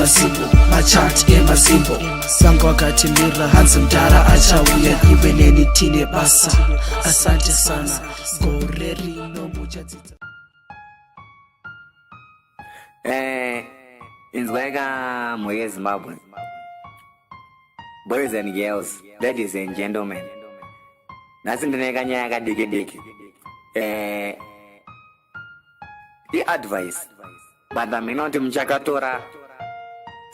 Mazimbo machat emazimbo vanga vakatimira hanzi mdara achauya iwe neni tine basa. Asante sana, gore rino muchadzidza. Inzwai ka, mhuri yeZimbabwe, boys and girls, ladies and gentlemen, nhasi ndine kanyaya kadiki diki, iadvice, but hamina kuti muchakatora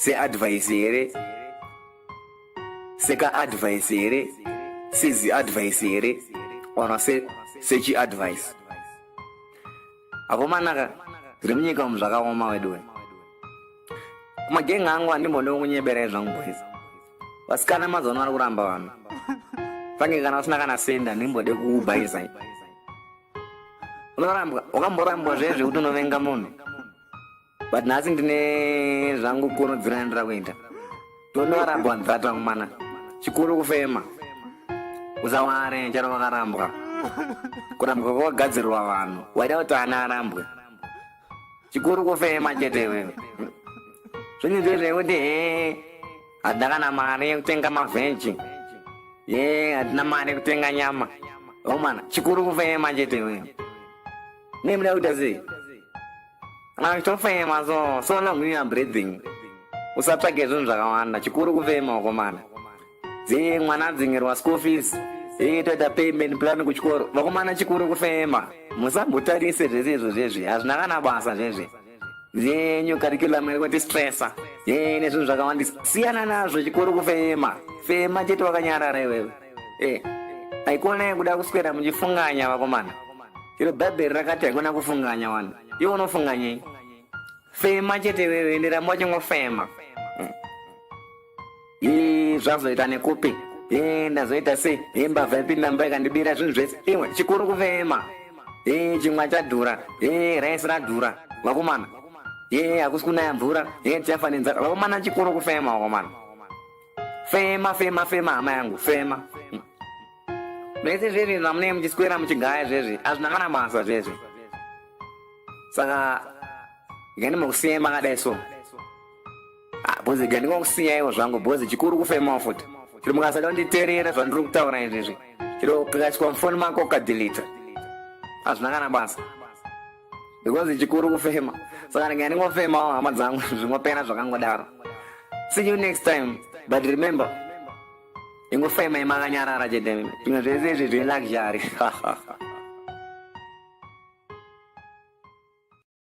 seadvice here, sekaadvice here, seziadvice here, or sechiadvice. Akomanaka, zviri munyika umu zvakaoma weduwe. Kumagenga angu handimbondiwo kunyeberai zvangu, boys. Vasikana mazuva ano vari kuramba vanhu fange kana vasina kana senda. Handimbode kuubhaisai. Unorambwa, wakamborambwa zve zvekuti unovenga munhu, but nhasi ndine zvangu kurudzira ndira kuita tondiwarambwa ndzata kumana. Chikuru kufema, usaware chero wakarambwa. Kurambwa kwakagadzirirwa vanhu waida kuti ana arambwe. Chikuru kufema chete iwewe. Zvinhu zve zvekuti he, hatina kana mari yekutenga mavheji, ye hatina mari yekutenga nyama, omana, chikuru kufema chete iwewe. Nemuda kuita sei? Tofema. So long you are breathing, usatsvage zvinhu zvakawanda. Chikuru kufema, wakomana. Dze mwana adzingirwa school fees, toita payment plan kuchikoro. Vakomana, chikuru kufema. Musambotarise zvese izvo zvezvi, hazvina kana basa zvezvi. Dzenyu curriculum iri kuti stressa ye nezvinhu zvakawandisa, siyana nazvo. Chikuru kufema, fema chete wakanyarara iwewe. Haikona kuda kuswera muchifunganya, vakomana. Iro Bhaibheri rakati haikona kufunganya wani. Iwe unofunganyei? Fema chete iwewe, ndiramba uchingofema. Ii, zvazoita nekupi? Ii, ndazoita sei? Ii, mbavha yapinda mumba ikandibira zvinhu zvese. Iwe, chikuru kufema. Ii, chingwa chadhura. Ii, raisi radhura, vakomana. Ii, hakusi kunaya mvura. Ii, tichafa nenzara, vakomana. Chikuru kufema, vakomana. Fema, fema, fema, hama yangu, fema. Zvese zvezvi zvamunenge muchiswera muchigaya zvezvi hazvina kana basa zvezvi. Saka gandimbokusiya makadai so. Ah, bhozi, gandingokusiyaiwo zvangu, bhozi. Chikuru kufemawo futi. Chiro mukasada kunditeerera zvandiri kutaura izvizvi, chiro kakaiswa mufoni mako ukadelete, hazvina kana basa, because chikuru kufema. Saka ndinga ndingofemawo, hama dzangu, zvingopera zvakangodaro. See you next time, but remember, ingofema imakanyarara chete. Zvimwe zvese izvi zveluxury.